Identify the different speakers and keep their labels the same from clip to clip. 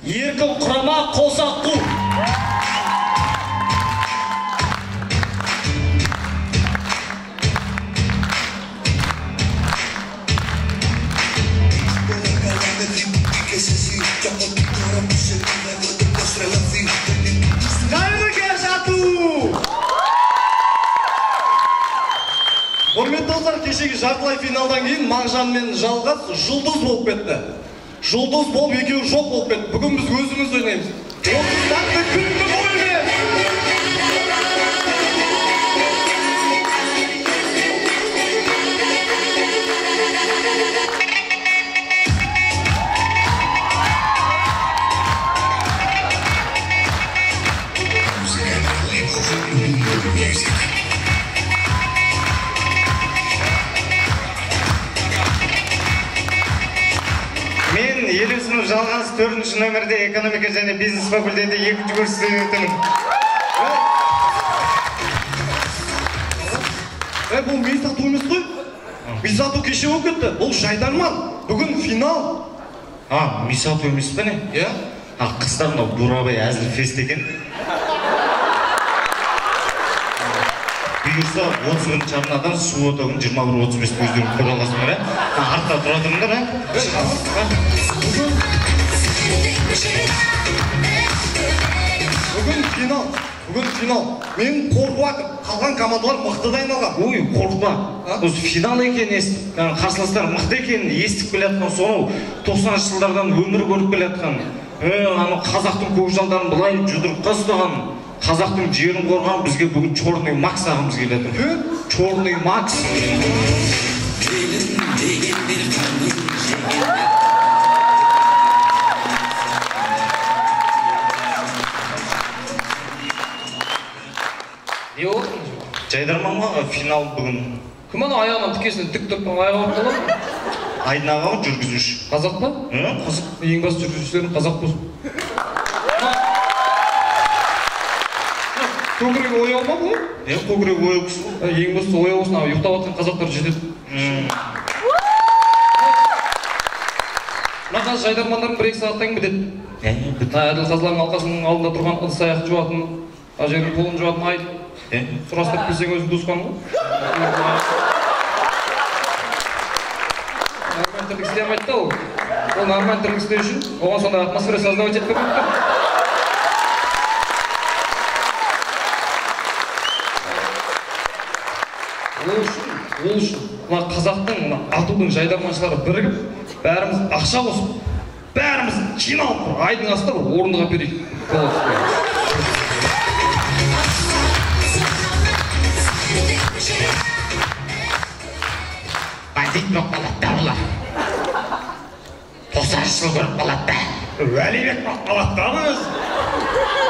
Speaker 1: Еркін құрама Қосаққу.
Speaker 2: Қайырлы кеш, ату! Құрметті достар, кешегі жартылай финалдан кейін Мағжан мен Жалғас жұлдыз болып кетті. Жұлдыз болып екеуі жоқ болып кетті. Бүгін біз өзіміз ойнаймыз. 30 тәтті күнді боймен!
Speaker 3: Мен Елеусінов Жалғас, 4-ші нөмірде экономика және бизнес факультеті 2-ші курс студентімін.
Speaker 2: Бұл ми сату емес қой. Ми сату кеше болып кетті. Бұл жайдарман. Бүгін финал.
Speaker 3: А, ми сату емес пе не?
Speaker 2: Иә.
Speaker 3: А, қыздар мынау Бурабай әзіл фест екен. Бұйырса 31 арнадан суббота күні 21:35 өздерің көре аласыңдар, ә? Артта тұра тұрыңдар, ә?
Speaker 2: Бүгін финал. Бүгін финал. Мен қорқып жатырмын. Қалған командалар мықты дайындалған.
Speaker 3: Ой, қорықпа. Осы финал екенін естіп, қарсыластар мықты екенін естіп келе жатқан, сонау 90-шы жылдардан өмір көріп келе жатқан, анау қазақтың көкжалдарын былай жұдырыққа ұстаған, қазақтың жерін қорған бізге бүгін Черный Макс ағамыз келе жатыр. Черный Макс.
Speaker 4: Не болды?
Speaker 3: Жайдарман ғой, финал бүгін.
Speaker 4: Кім анау аяғынан тікесінен тік тұрып аяғы ауырып қалады?
Speaker 3: Айдын аға ғой, жүргізуші.
Speaker 4: Қазақ па?
Speaker 3: Қазақ.
Speaker 4: Ең басты жүргізушілердің қазақ болсын. Көкірегі ояу ма бұл?
Speaker 3: Көкірегі ояу кісі ғой.
Speaker 4: Ең бастысы ояу болсын, ұйықтап жатқан қазақтар жетеді. Мына қазір жайдармандарың 1-2 сағаттан кейін бітеді. Мына әділ қазылардың алқасының алдында тұрған ыдыс аяқ жуатын, ана жердің қолын жуатын айт. Сұрастырып келсең өзің туысқан ғой. Нормально тірлік істей алмайды да ол. Ол нормально тірлік істеу үшін оған сондай атмосфера создавать етіп беру керек. Ол үшін мына қазақтың, мына атудың жайдарманшылары бірігіп, бәріміз ақша қосып, бәріміз жиналып бір айдың астында бір орындық әперейік.
Speaker 3: Бандит болып қалады да бұлар. 90 жыл көріп қалады да.
Speaker 2: Уәлибек болып қалады да өзі.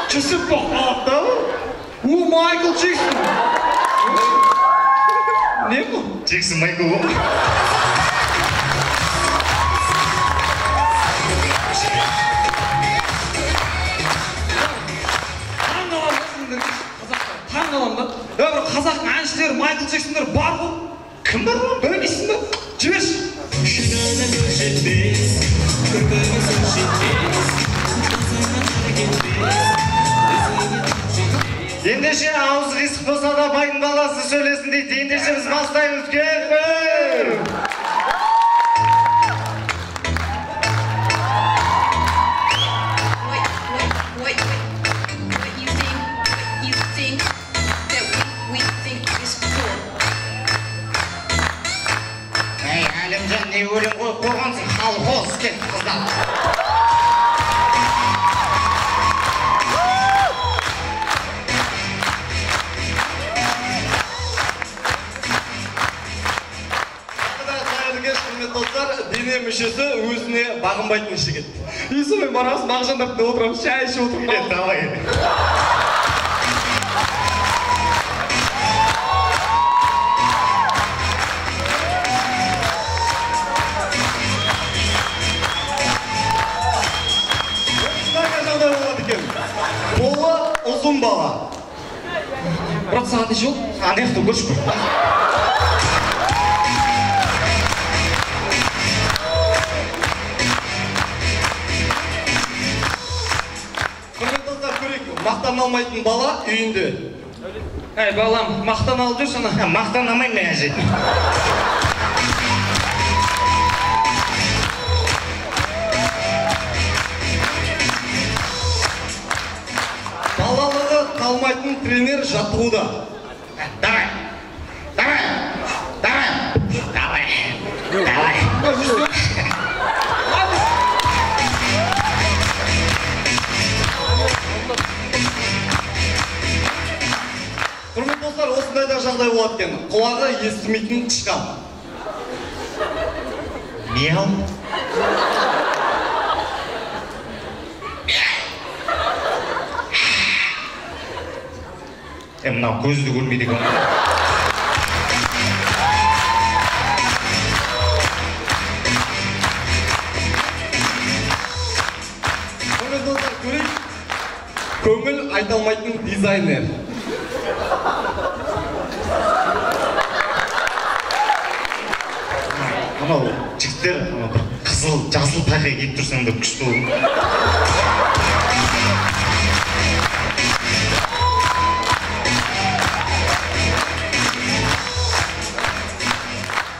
Speaker 2: Жүсіп болып қалады да. О, Майкл Джексон. Не бұл?
Speaker 3: Джексон Майкл ғой.
Speaker 4: Таң қаламын да сендерге, қазақтар. Таң қаламын да. Бір қазақтың әншілері Майкл Джексондар бар ғой.
Speaker 3: Кім бар ғой?
Speaker 4: Білмейсің ба? Жіберші.
Speaker 3: Ендеше ауыз қисық болса да байдың баласы сөйлесін дейді. Ендеше біз бастаймыз. Кеттік! Әй, Әлімжан, не өлең қойып қойғансың? Колхоз кет қыздар.
Speaker 2: Дене мүшесі өзіне бағынбайтын жігіт. И сонымен барамыз, Мағжандап отырамыз, шай ішіп отырмыз.
Speaker 3: Давай.
Speaker 2: Жағдай болады екен. Қолы ұзын бала.
Speaker 4: Брат, саған неше болды?
Speaker 3: Ана жақта көрші бір.
Speaker 2: Мақтана алмайтын бала үйінде.
Speaker 4: Әй, балам, мақтан алып жүрші ана.
Speaker 3: Мақтана алмаймын мен, әже.
Speaker 2: Балалығы қалмайтын тренер жаттығуда.
Speaker 3: Давай, давай, давай, давай, давай.
Speaker 2: Құрметті достар, осындай да жағдай болады екен. Құлағы естімейтін тышқан.
Speaker 3: Мяу. Мынау көзді көрмейді екен.
Speaker 2: Құрметті достар, көрейік. Көңіл айта алмайтын дизайнер.
Speaker 3: Анау жігіттер, анау бір қызыл, жасыл тақия киіп тұрсаңдар күшті болады.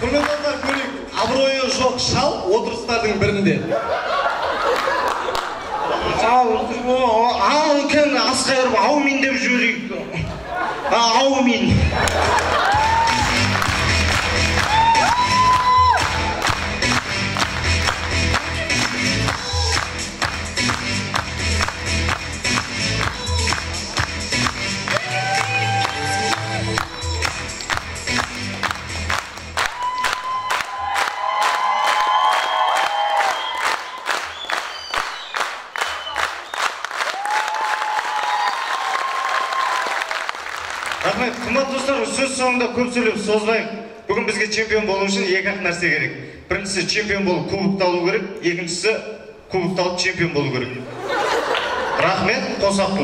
Speaker 2: Құрметті достар, көрейік. Абыройы жоқ шал отырыстардың бірінде.
Speaker 3: Ал екен ас қайырып аумин деп жіберейік. Аумин. Рахмет, қымбатты достар, сөз соңында көп сөйлеп созбайық. Бүгін бізге чемпион болу үшін екі ақ нәрсе керек. Біріншісі чемпион болып кубокты алу керек, екіншісі кубокты алып чемпион болу керек. Рахмет, қосақ қу.